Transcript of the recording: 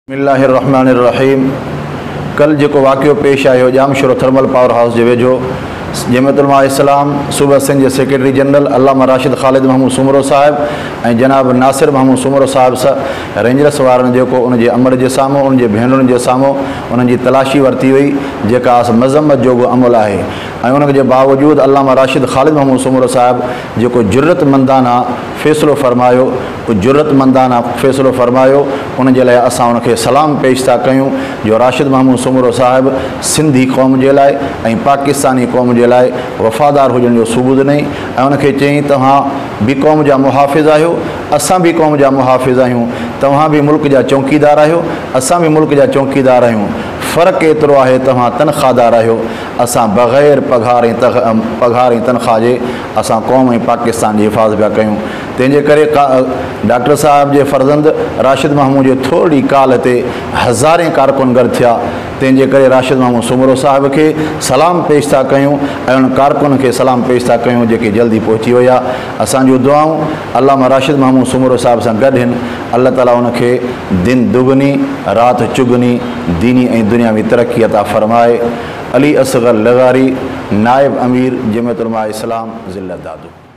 بسم الله الرحمٰن الرحيم ڪل جيڪو واقعو پيش آيو ڄامشورو ٿرمل پاور هائوس جي ويجهو جمعيت علماء اسلام صوبه سنڌ جي سيڪريٽري جنرل علامه راشد خالد محمود سومرو صاحب ۽ جناب ناصر محمود سومرو صاحب سان رينجرس وارن جيڪو ان جي امڙ جي سامهون ان جي ڀينرن جي سامهون انهن جي تلاشي ورتي وئي جيڪا مذمت جوڳو عمل آهي ۽ ان جي باوجود علامه راشد خالد محمود سومرو صاحب جيڪو جرئت مندانه فيصلو فرمايو جرئت مندانه فيصلو فرمايو ان جي لاء اسان ان کي سلام پيش ٿا ڪيون جو راشد محمود سومرو صاحب سنڌي قوم جي لاء ۽ پاڪستاني قوم جي لاء وفادار هجڻ جو ثبوت ڏنئي ۽ ان کي چيائين توهان به قوم جا محافظ آهيو اسان به قوم جا محافظ آهيون توهان به ملڪ جا چونڪيدار آهيو اسان به ملڪ جا چونڪيدار آهيون فرق ايترو آهي توهان تنخواهدار آهيو اسان بغير پگهار ۽ پگهار ۽ تنخواهه جي اسان قوم ۽ پاڪستان جي حفاظت پيا ڪيون تنهن جي ڪري ڊاڪٽر صاحب جي فرزند راشد محمود جي ٿورڙي ڪال تي هزارين ڪارڪن گڏ ٿيا تنهن جي ڪري راشد محمود سومرو صاحب کي سلام پيش ٿا ڪيون ۽ انهن ڪارڪنن کي سلام پيش ٿا ڪيون جيڪي جلدي پهچي ويا اسان جون دعائون علامه راشد محمود سومرو صاحب سان گڏ هن الله تعالي ان کي دن دگني رات چگني ديني ۽ دنياوي ترقي عطا فرمائي علي اصغر لغاري نائب امير جمعيت علماء اسلام ضلع دادو.